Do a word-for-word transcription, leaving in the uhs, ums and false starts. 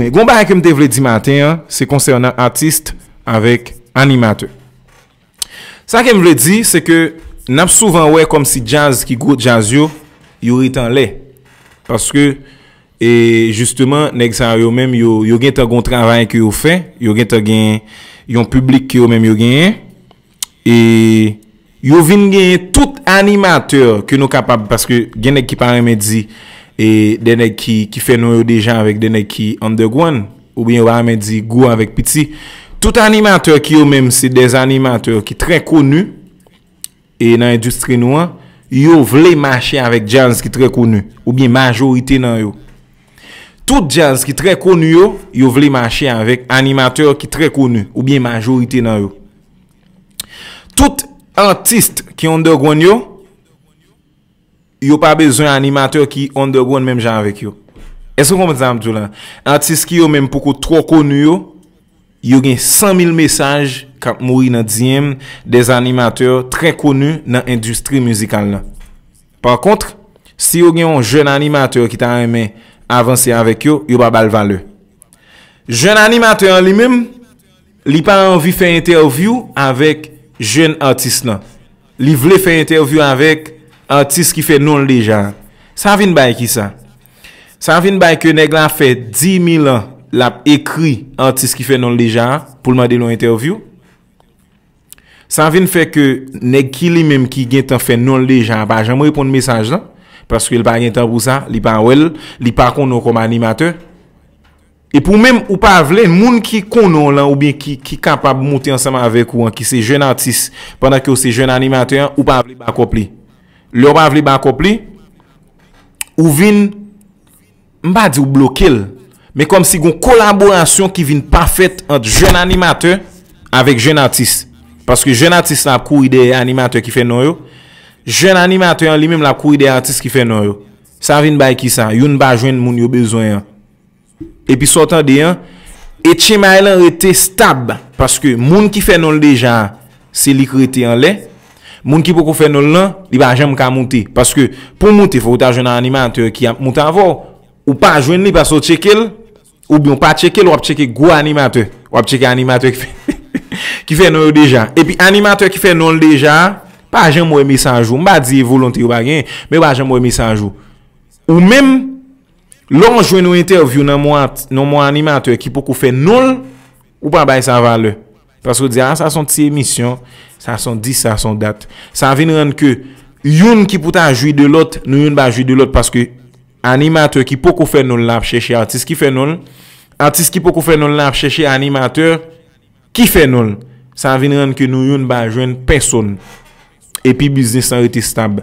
Gon bagay ke m te vle di maten an, se konsènan atis avèk animatè. Sa ke m vle di, se ke n ap souvan wè kòmsi djaz ki gwo djaz yo, yo ret anlè. Paske, e, jisteman, nèg sa yo menm, yo, yo gentan gon travay ke yo fè, yo gentan gen yon piblik ke yo menm yo genyen. E yo vin genyen tout animatè ke nou kapab, paske gen nèg ki pa renmen di, e de nèg ki, ki fè non yo deja avèk de nèg ki underground, oubyen yo pa renmen di gwo avèk piti. Tout animatè ki yo menm se de animatè ki trè koni e nan endistri nou an, yo vle mache avèk djaz ki trè koni, oubyen majorite nan yo. Tout djaz ki trè koni yo, yo vle mache avèk animatè ki trè koni, oubyen majorite nan yo. Tout atis ki underground yo, yo pa bezwen animatè ki underground menm jan avèk yo. Èske w konprann sa m di w la? Atis ki yo menm poko twò koni yo, yo gen san mil mesaj k ap mouri nan D M de animatè trè koni nan endistri mizikal la. Pa kont, si yo gen yon jèn animatè ki ta renmen avanse avèk yo, yo pa ba l valè. Jèn animatè an li menm, li pa anvi fè entèvyou avèk jèn atis lan. Li vle fè entèvyou avèk atis ki fè non l deja. Sa vin bay kisa? Sa vin bay ke nèg la fè dis mil an l ap ekri atis ki fè non l deja a pou l mande l yon entèvyou. Sa vin fè ke nèg ki li menm ki gentan fè non l deja a pa janm reponn mesaj lan, paske l pa gen tan pou sa, li pa wè l, li pa konnen w kòm animatè. Epi w menm, ou pa vle moun ki konnen w lan oubyen ki, ki kapab monte ansanm avèk ou an, ki se jèn atis, pandan ke w se jèn animatè an, ou pa vle bakòp li. Lè w pa vle bakòp li, ou vin, m pa di w bloke l, men kòmsi gon kolaborasyon ki vin pa fèt ant jèn animatè avèk jèn atis. Paske jèn atis la ap kouri dèyè animatè ki fè non yo. Jèn animatè an li menm l ap kouri dèyè atis ki fè non yo. Sa vin bay kisa? Youn pa jwenn moun yo bezwen an. Epi sa w tande an, e tchenmay lan rete stab, paske moun ki fè non l deja a, se li k rete anlè. Moun ki poko fè non l lan, li pa janm ka moute. Paske pou moute, fò w ta jwenn animatè ki ap moute avè w. Ou pa jwenn li paske w tcheke l, oubyen w pa tcheke l, w ap tcheke gwo animatè. W ap tcheke animatè ki fè, ki fè non yo deja. Epi animatè ki fè non l deja a, pa janm wè mesaj ou. M pa di e volonte yo pa genyen, men yo pa janm wè mesaj ou. Ou menm, lè w jwenn yon entèvyou nan men yon at-, nan men yon animatè ki poko fè non l, ou pa bay sa valè. Paske w di, a, sa se yon ti emisyon, sa se yon dis, sa se yon dat. Sa vin rann ke youn ki pou ta jwi de lòt, nou youn pa jwi de lòt, paske animatè ki poko fè non l la ap chèche atis ki fè non l, atis ki poko fè non l la ap chèche animatè ki fè non l. Sa vin rann ke nou youn pa jwenn pèsonn. Epi biznis lan rete stab.